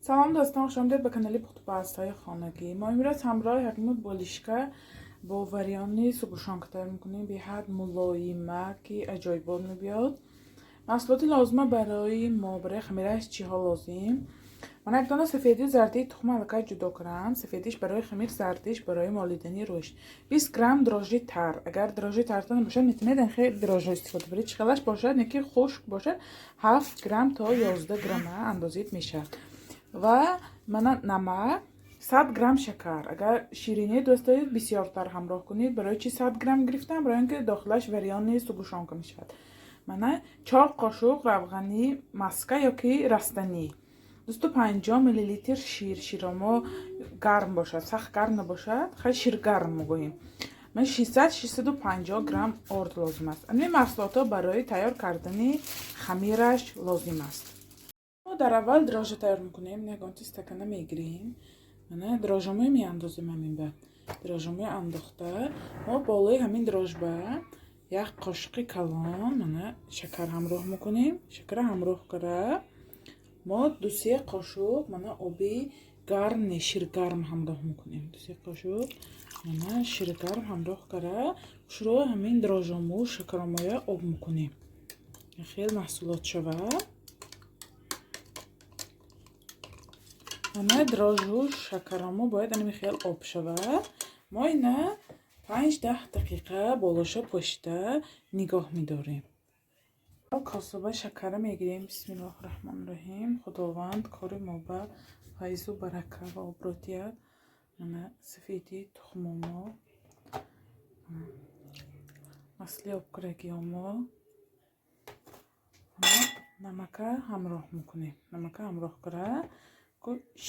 Салом дӯстон, хуш омадед ба канали Пухтупазҳои хонагӣ. Мо имрӯз ҳамроҳи ҳакиму болишка бо варёни сгущёнка тайёр мекунем. Беҳад мулоима, ки аҷоибот мебиёд. Маҳсулоти лозима барои мо, барои хамираш чиҳо лозим? Ман як дона сафедию зардии тухма аллакай ҷудо кардам. Сафедиш барои хамир, зардиш барои молидани рӯшт. 20 грамм дрожжи тар. Агар дрожжи тартон бошад, метавонед анхе дрожжо истифода баред. Чӣ хелаш бошад, не ки хушк бошад, 7 грамм то 11 грамма андозид мешавад. Ва мана намак, 100 грамм шакар. Агар ширинӣ дӯст доред, бисёртар ҳамроҳ кунед. Барои чи 100 грамм гирифтам? Барои он ки дохилаш варёни сгущёнка мешавад. Мана 4 қошуқ равғани маска ёки растанӣ, 250 миллилитр шир. Широмо гарм бошад, сахт гарм набошад, хай ширгарм мегӯем. Ман 600-650 грамм орд лозим аст. Ин маҳсулотҳо барои тайёр кардани хамираш лозим аст. Мо дар аввал дрожжа тайёр мекунем. Ягонти стакана мегирем, мана дрожжамои меандозем. Ҳамин ба дрожжамои андохта, мо болои ҳамин дрожжба як қошуқи калон мана шакар ҳамроҳ мекунем. Шакара ҳамроҳ кара, мо ду-се қошуқ мана оби гарм, не, ширгарм ҳамроҳ мекунем. Ду-се қошуқ мана ширгарм ҳамроҳ кара, хушрӯ ҳамин дрожжому шакаромоя об мекунем. Хел маҳсулот шавад. Мана дрожжу шакаромо бояд анами хел об шавад. Мо ина 5-10 дақиқа болоша пӯшида нигоҳ медорем. Кособа шакара мегирем. Бисмиллоҳи раҳмони раҳим. Худованд кори мо ба файзу барака ва обрӯ диҳад. Мана сафеди тухмомо, масли обкарагиёмо, намака ҳамроҳ мекунем. Намака ҳамроҳ кара,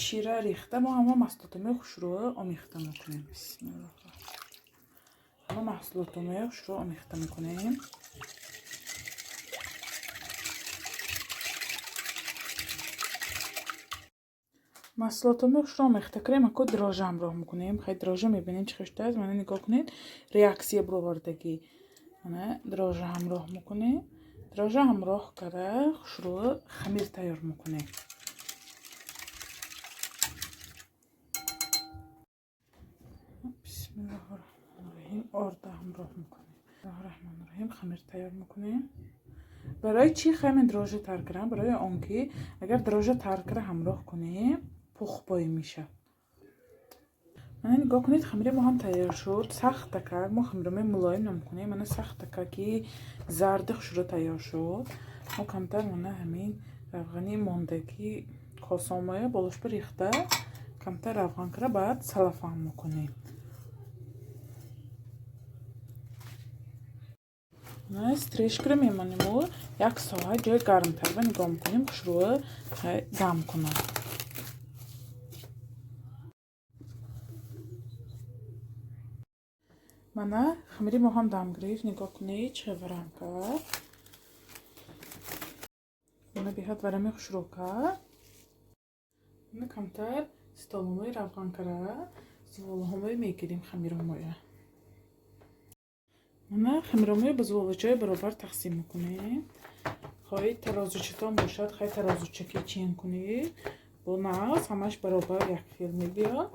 шира рехта, мо ҳама маҳсулотомои хушрӯ омехта мекунем. Бисмиллоҳ, ҳама маҳсулотомои хушрӯ омехта мекунем. Маҳсулотомои хушрӯ омехта кардем, ако дрожжа ҳамроҳ мекунем. Хай, дрожжа мебинем, чӣ хел шудааст. Мана нигоҳ кунед, реаксия бировардагӣ. Мана дрожжа ҳамроҳ мекунем. Дрожжа ҳамроҳ кара, хушрӯ хамир тайёр мекунем. Бисмиллоҳи раҳмони раҳим. Орда ҳамроҳ мекунем. Раҳмони раҳим, хамир тайёр мекунем. Барои чӣ хамин дрожжа тар кардам? Барои он ки агар дрожжа тар кара ҳамроҳ кунем, пух боӣ мешавад. Мана нигоҳ кунед, хамири мо ҳам тайёр шуд. Сахтака мо хамиромои мулоим намекунем. Мана сахтака ки зарди хушрӯ тайёр шуд. Мо камтар мана ҳамин равғани мондагӣ косомоя болошба рехта, камтар равған кара, баъд салафан мекунем. Стрежкаро мемонему, як соат ҷои гармтарба нигоҳ мекунем, хушрӯ дам кунад. Мана хамири мо ҳам дам гирифт. Нигоҳ кунед, чӣ варам кард. Мана беҳад варами хушрӯ кард. Мана камтар столомои равған кара, зуволаҳомои мегирем хамиромоя. Мана хамиромои ба зуволачаҳои баробар тақсим мекунем. Хоҳед тарозучатон бошад, хай тарозучаки чин кунед. Бо нағз ҳамаш баробар як хел мебиёд.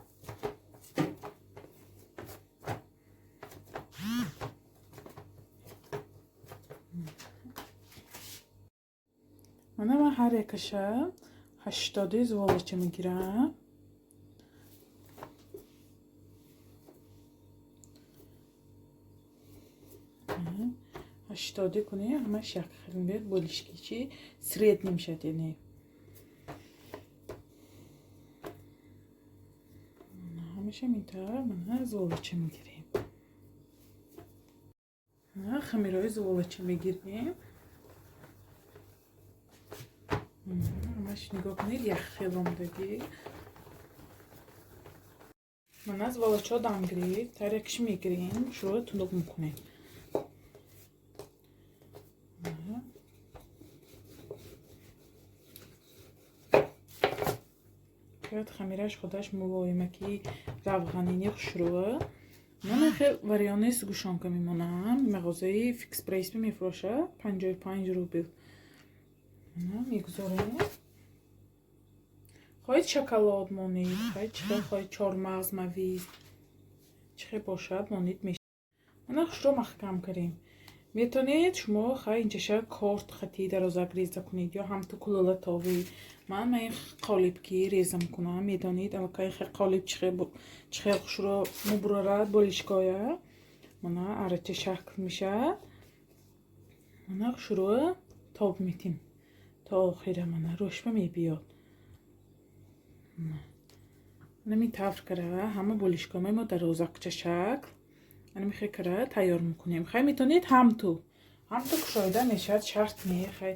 Мана ман ҳар якаша 80-и зуволача мегирам. 80-и кунем, ҳамаш як хел мебиёд, болишки чи средний мешавад, яъне ҳамаша минтар. Мана зуволача мегирем, хамирои зуволача мегирем. Ҳамаш нигоҳ кунед, як хел омодагӣ. Мана зуволачаҳо дам гирифт, ҳар якиш мегирем, шуро тунук мекунем. Бояд хамираш худаш мулоимаки равғанини хушрӯ. Мана хел варёни сгущёнка мемонам. Мағозаи Фикс Прайс мефурӯшад, 55 рубл. Мегузорем. Хоҳед шоколад монед, хоҳед чӣ хел, хоҳед чормағз, мавиз, чӣ хел бошад, монед мешавад. Мана хушро маҳкам кардем. Метавонед шумо хай инҷаша корт хати дарозак реза кунед ё ҳамту кулола товед. Ман ин қолиб ки реза мекунам, медонед, аллакай хел қолиб чӣ хел хушро мубурарад болишкоя. Мана арача шакл мешавад. Мана хушро тоб метим то охира, мана рӯшба мебиёд. Ҳамин тавр кара ҳама болишкои мо дарозакча шакл ана михе кара тайёр мекунем. Хай метавонед ҳамту кушоида мешавад, шарт не. Хай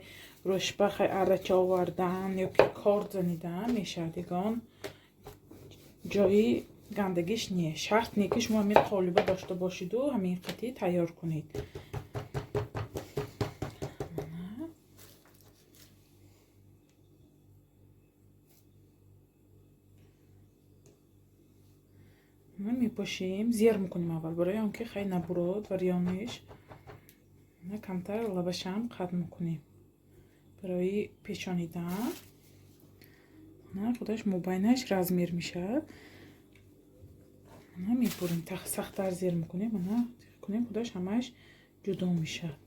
рӯшба хай арача овардан ё ки корд занидан мешавад, ягон ҷои гандагиш не. Шарт не ки шумо ҳамин қолиба дошта бошиду ҳамин қатӣ тайёр кунед. Мепошем, зер мекунем аввал, барои он ки хай набурод варёниш. Камтар лабашам қад мекунем барои печонидан. Худаш мобайнаш размер мешавад. Мепурем, сахттар зер мекунем, кунем, худаш ҳамааш ҷудо мешавад.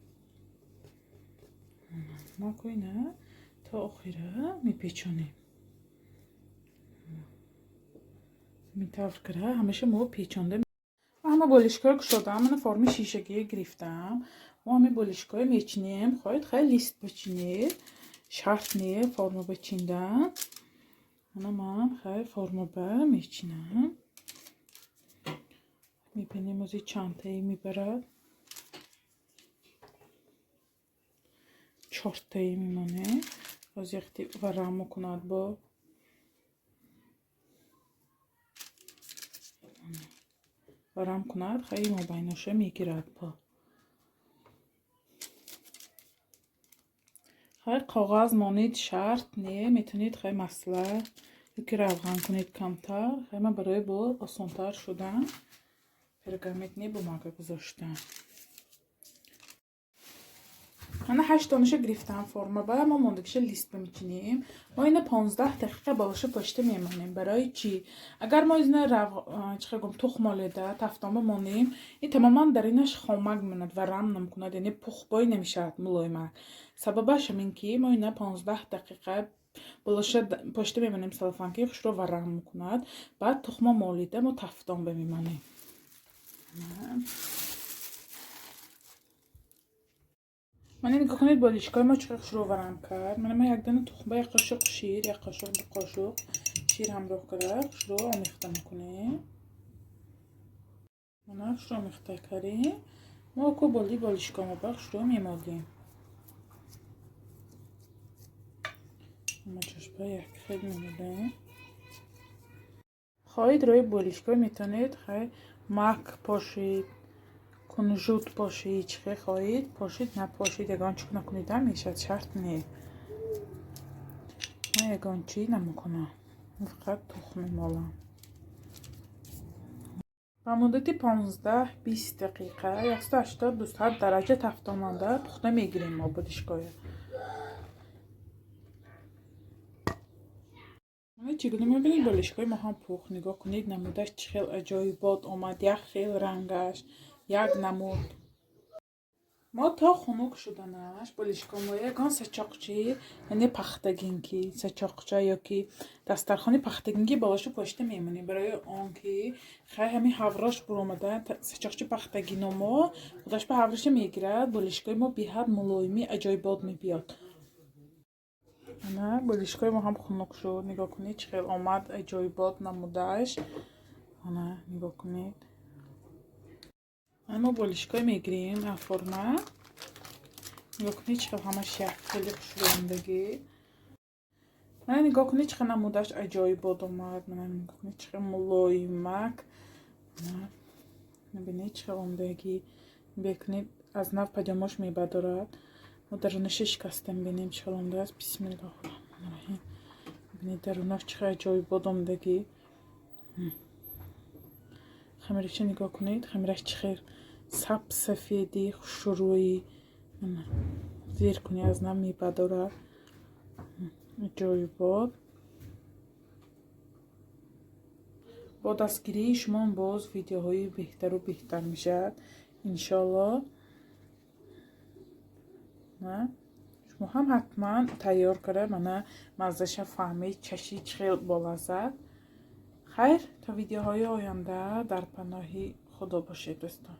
Мо кӯина то охира мепечонем. Ҳамин тавр кара ҳамеша мо печонда. Ҳама болишкои кушодам, мана форми шишагӣ гирифтам. Мо ҳамин болишкои мечинем. Хоҳед хеле лист бачинед, шарт не форма бачиндан. Мана ман хеле форма ба мечинам. Мебинем ози чандтае мебарад. Чортае мемонем. Ози яхти варам мекунад бо варам кунад, хеле мобайноша мегирад по. Хай коғаз монед шарт не, метавонед хай масла ёки равған кунед камтар. Хай ман барои бо осонтар шудан пергаментни бумага гузоштам. Мана 8 донаша гирифтам форма ба, мо мондагиша лист мечинем. Мо ина 15 дақиқа болаша пошта мемонем. Барои чӣ? Агар мо ина чӣ гум тухм моледа тафтон бимонем, ин тамоман дар инаш хомак мемонад, варам намекунад, яъне пухбой намешавад мулоимак. Сабабаш ҳамин ки мо ина 15 дақиқа болаша пошта мемонем, салофанки хушро варам мекунад. Баъд тухма молида мо тафтон бимемонем. Мана нигоҳ кунед, болишкои мо чӣ қадр хушро варам кард. Мана ман як дона тухмба, як қошуқ шир, як қошуқ, ду қошуқ шир ҳамроҳ карда хушро омехта мекунем. Мана хушро омехта кардем. Мо ку боли болишкои мо ба хушро мемолем. Ма чашба як хел мемолем. Хоҳед рӯи болишкои метавонед хай мак пошид, кунжут пошид, чӣ хел хоҳед пошид, напошид, ягон чӣ накунед ҳам мешавад, шарт не. Ман ягон чӣ намекунам, фақат тухм мемолам. Ба муддати 15-20 дақиқа 180-200 дараҷа тафтонанда пухта мегирем мо болишкоя. Мана чӣ гуна мебинед, болишкои мо ҳам пухт. Нигоҳ кунед, намудаш чӣ хел аҷоибот омад, як хел рангаш, як намуд. Мо то хунук шуданаш болишкомо ягон сачоқчи, яъне пахтагинки сачоқча ёки дастархони пахтагинки болашу пошта мемонем, барои он ки хай ҳамин ҳаврош буромада сачоқчи пахтагино мо худаш ба ҳавроша мегирад, болишкои мо беҳад мулоимӣ аҷоибот мебиёд. Ана болишкои мо ҳам хунук шуд. Нигоҳ кунед, чӣ хел омад аҷоибот намудаш. Ана нигоҳ кунед. Мо болишкои мегирем аз форма. Нигоҳ кунед, чӣ хел ҳамаш як хеле хушрӯяндагӣ. Мана нигоҳ кунед, чӣ хел намудаш аҷоибот омад. Мана нигоҳ кунед, чӣ хел мулоимак. Бинед, чӣ хел омадагӣ. Бекунед, аз нав падёмош мебардорад. Мо дарунаша шикастем, бинем чӣ хел омадааст. Бисмиллоҳи раҳмони раҳим. Бинед, дарунаш чӣ хел аҷоибот омадагӣ. Хамираша нигоҳ кунед, хамираш чӣ хел саб сафеди хушрӯи. Зер кунед, аз нав мебардорад. Аҷоибот. Бо дастгирии шумо боз видеоҳои беҳтару беҳтар мешавад, иншоалло. Шумо ҳам ҳатман тайёр карда, мана маззаша фаҳмед, чашид, чӣ хел болаззат. Хайр, то видеоҳои оянда дар паноҳи Худо бошед, дӯстон.